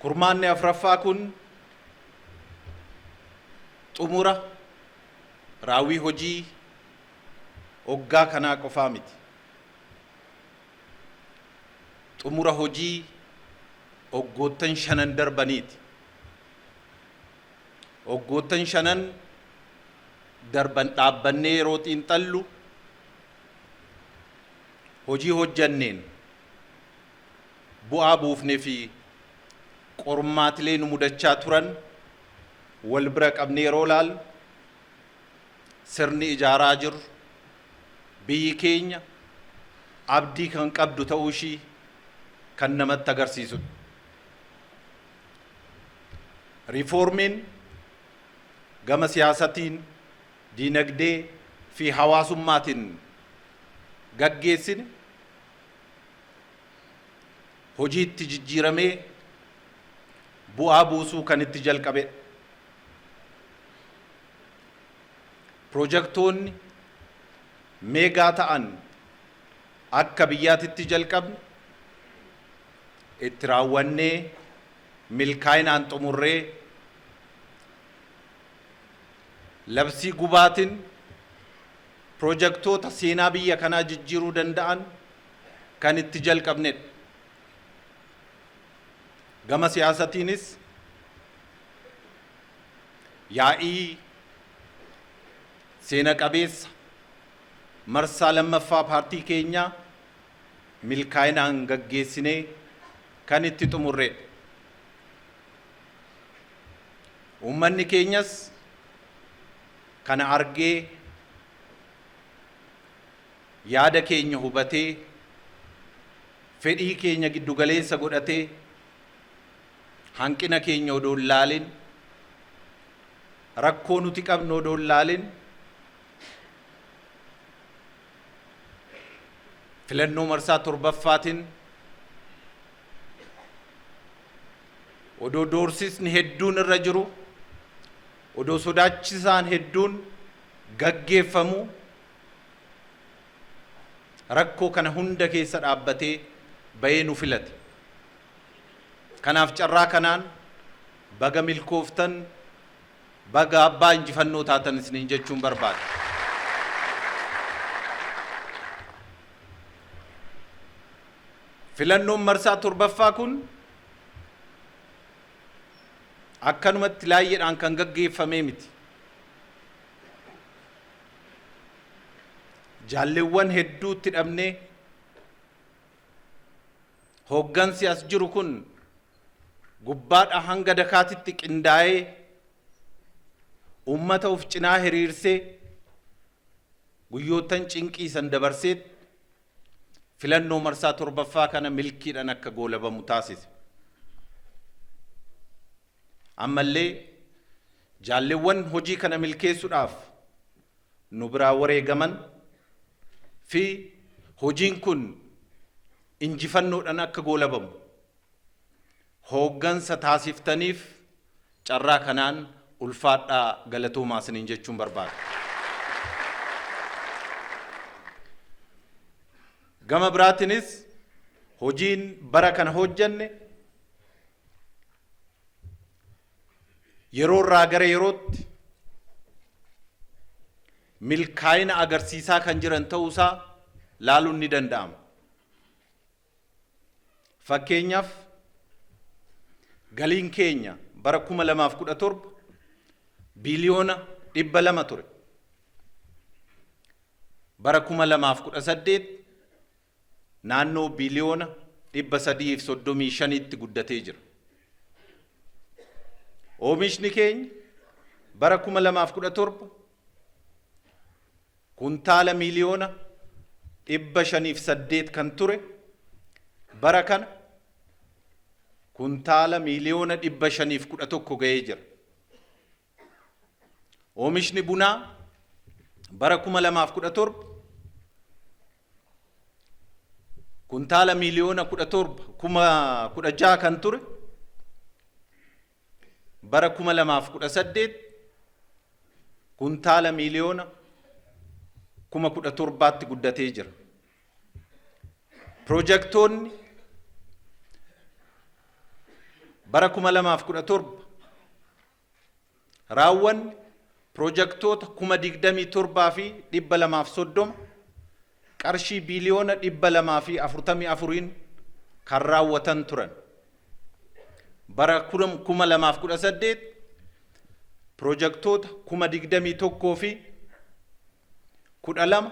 Kurmaanni afraffaa kun xumura raawwii hojii hoggaa kanaa qofaa miti. Xumura hojii hoggoottan shanan darbaniiti. Hoggoottan shanan darban dhaabbannee yeroo xiinxallu hojii hojjanneen bu'aa buufnee fi qormaatilee nu mudachaa turan wal bira qabnee yeroo laallu sirni ijaaraa jirru biyyi keenya abdii kan qabdu ta'uu ishii kan namatti agarsiisudha. Riifoormiin gama siyaasatiin, diinagdee fi hawaasummaatiin gaggeessine hojiitti jijjiiramee bu'aa buusuu kan itti jalqabedha. Piroojaktoonni meegaa ta'an akka biyyaatitti jalqabne itti raawwannee milkaa'inaan xumurree labsii gubaatiin piroojaktoota seenaa biyya kanaa jijjiiruu danda'an kan itti jalqabnedha. Gama siyaasatiinis yaa'ii seena qabeessa marsaa lammaffaa paartii keenyaa milkaa'inaan gaggeessinee kan itti xumurredha. Uummanni keenyas kana argee yaada keenya hubatee fedhii keenya giddugaleessa godhatee hanqina keenya odoo hin laalin rakkoo nuti qabnu odoo hin laalin filannoo marsaa torbaffaatiin odoo doorsisni hedduun irra jiru odoo sodaachisaan hedduun gaggeeffamu rakkoo kana hunda keessa dhaabbatee bahee nu filate. Kanaaf carraa kanaan baga milkooftan baga abbaa injifannoo taatan isiniin jechuun barbaada. Filannoon marsaa torbaffaa kun akkanumatti laayyeedhaan kan gaggeeffamee miti. Jaalleewwan hedduutti dhabnee hooggansi as jiru kun gubbaadha hanga dakaatitti qindaa'ee uummata of cinaa hiriirsee guyyoottan cinqiisan dabarsee filannoo marsaa torbaffaa kana milkiidhaan akka goolabamu taasise. Ammallee jaalleewwan hojii kana milkeessuudhaaf nu biraa wareegaman fi hojiin kun injifannoodhaan akka goolabamu hooggansa taasiftaniif carraa kanaan ulfaadhaa galatoomaa isiniin jechuun barbaada. Gama biraatiinis hojiin bara kana hojjanne yeroo irraa gara yerootti milkaa'ina agarsiisaa kan jiran ta'uusaa laaluun ni danda'ama. Fakkeenyaaf galiin keenya bara 2017 biliyoona 200 ture. Bara 2018 naannoo biliyoona 335tti guddatee jira. Oomishni keenya bara 2017 kuntaala miliyoona 508 kan ture bara kana kuntaala miliyoona 511 ga'ee jira. Oomishni bunaa bara 2017 kuntaala miliyoona 17 16,000 kan ture bara 2018 kuntaala miliyoona 17,000tti guddatee jira. Piroojaktoonni Bara 2017 raawwanni pirojektoota 27,230 qarshii biiliyoona 244n kan raawwatan turan. Bara 2018 pirojektoota 21,012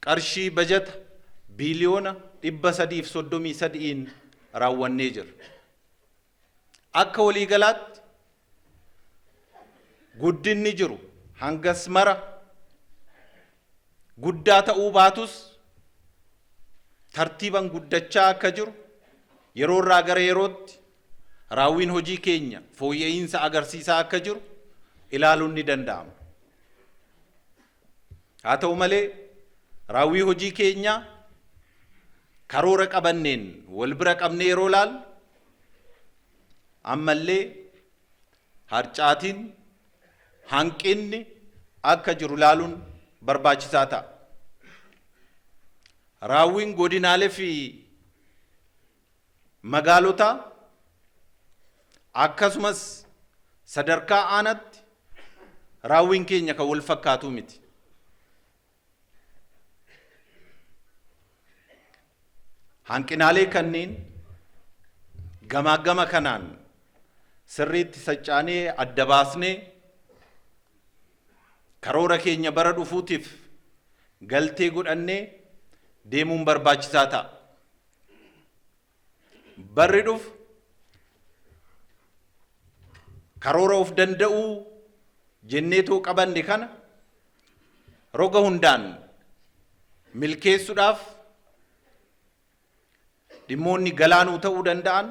qarshii bajata biiliyoona 333n raawwannee jirra. Akka waliigalaatti guddinni jiru hangas mara guddaa ta'uu baatus tartiiban guddachaa akka jiru, yeroo irraa gara yerootti raawwiin hojii keenya fooyya'insa agarsiisaa akka jiru ilaaluun ni danda'ama. Haa ta'u malee, raawwii hojii keenyaa karoora qabanneen wal bira qabnee yeroo ilaallu ammallee harcaatiin, hanqinni akka jiru ilaaluun barbaachisaa ta'a. Raawwiin godinaalee fi magaalotaa akkasumas sadarkaa aanaatti raawwiin keenya kan wal fakkaatu miti. Hanqinaalee kanneen gamaa gama kanaan sirriitti saccaanee adda baasnee karoora keenya bara dhufuutiif galtee godhannee deemuun barbaachisaa ta'a. Barri dhufu karoora of danda'uu jenneetoo qabanne kana roga hundaan milkeessuudhaaf dhimmoonni galaanuu ta'uu danda'an,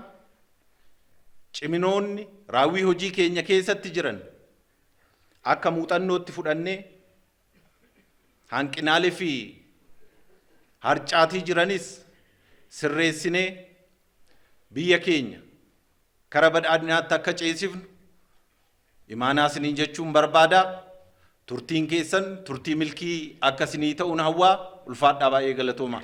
ciminoonni raawwii hojii keenya keessatti jiran akka muuxannootti fudhannee, hanqinaalee fi harcaatii jiranis sirreessinee biyya keenya kara badhaadhinaatti akka ceesifnu imaanaa isiniin jechuun barbaada. Turtiin keessan turtii milkii akka isinii ta'uun hawwaa. Ulfaadhaa, baay'ee galatooma.